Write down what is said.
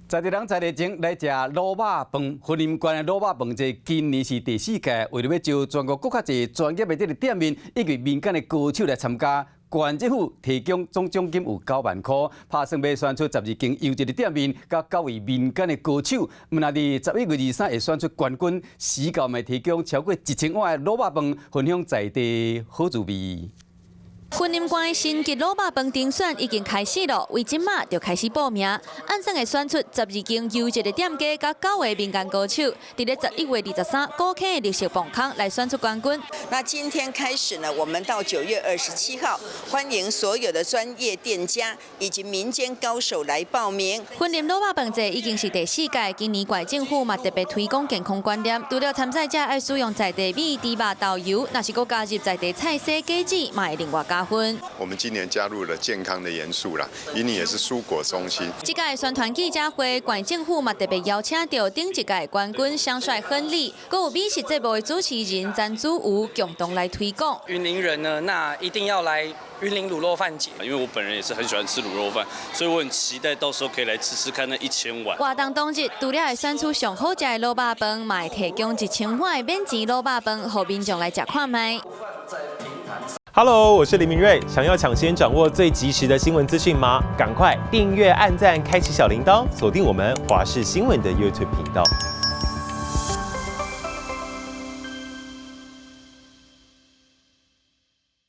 在地人在地前來食滷肉飯，雲林縣的滷肉飯節今年是第四屆，為著欲招全國閣較濟專業的這个店面以及民間的高手來參加。縣政府提供總獎金有9萬箍，拍算欲選出12間優質的店面，佮9位民間的高手。毋但佇11月23會選出冠軍，時到嘛提供超過1000碗的滷肉飯，分享在地好滋味。雲林縣新級滷肉飯甄選已經開始了，為這馬就開始報名。按算會選出12間優質的店家，佮9個民間高手，佇咧11月23古坑的綠色磅空來選出冠軍。那今天開始呢，我們到9月27號，歡迎所有的專業店家以及民間高手來報名。雲林滷肉飯節已經是第四屆，今年縣政府嘛特別推廣健康觀念，除了參賽者愛使用在地米、豬肉、豆油，若是閣加入在地菜色果子，嘛會另外加分。我們今年加入了健康的元素啦，雲林也是蔬果中心。這屆宣傳記者會，縣政府嘛特別邀請到頂一屆冠軍香帥亨利，閣有美食節目的主持人詹祖吳共同來推廣。雲林人呢，那一定要來雲林滷肉飯節，因為我本人也是很喜歡吃滷肉飯，所以我很期待到時候可以來吃吃看那1000碗。活動當日，除了會選出上好食的滷肉飯，嘛會提供1000碗的免錢滷肉飯，予民眾來食看覓。 Hello，我是林明瑞。想要搶先掌握最及時的新聞資訊嗎？趕快訂閱、按讚、開啟小鈴鐺，鎖定我們華視新聞的 YouTube 頻道。